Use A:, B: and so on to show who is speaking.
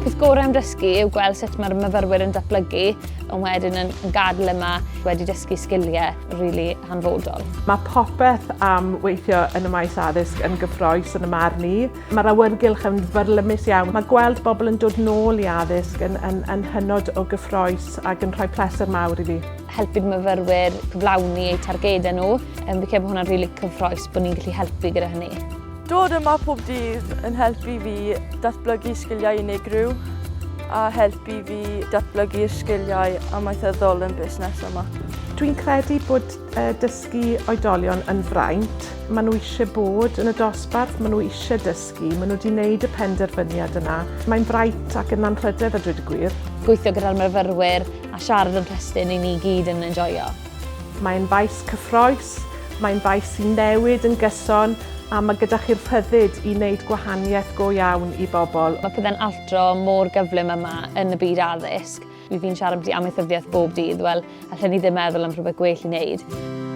A: Peth gorau am dysgu yw gweld sut mae'r myfyrwyr yn datblygu, ond wedyn yn, yn gadael yma wedi dysgu sgiliau rili really hanfodol.
B: Mae popeth am weithio yn y maes addysg yn gyffroes yn y marn i. Mae'r awyrgylch yn fyrlymus iawn. Mae gweld bobl yn dod nôl i addysg yn, yn, yn hynod o gyffroes ac yn rhoi pleser mawr i fi.
A: Helpu'r myfyrwyr cyflawni eu targedau nhw. Fi'n credu bod hwnna'n rili cyffroes bod ni'n gallu helpu gyda hynny.
C: Dod yma pob dydd yn helpu fi datblygu sgiliau unigryw a helpu fi datblygu'r sgiliau amaethyddol yn busnes yma.
B: Dwi'n credu bod dysgu oedolion yn fraint. Maen nhw eisiau bod yn y dosbarth, maen nhw eisiau dysgu, maen nhw wedi gwneud y penderfyniad yna. Mae'n fraint ac yn anrhydedd a dweud y gwir.
A: Gweithio gyda'r myfyrwyr a siarad am testun i ni gyd yn enjoio.
B: Mae'n faes cyffroes, mae'n faes sy'n newid yn gyson a mae gyda chi'r rhyddid i wneud gwahaniaeth go iawn i bobl.
A: Mae pethau'n altro mor gyflym yma yn y byd addysg. Fi fi'n siarad ambiti amaethyddiaeth bob dydd, wel, allen ni ddim meddwl am rhywbeth gwell i wneud.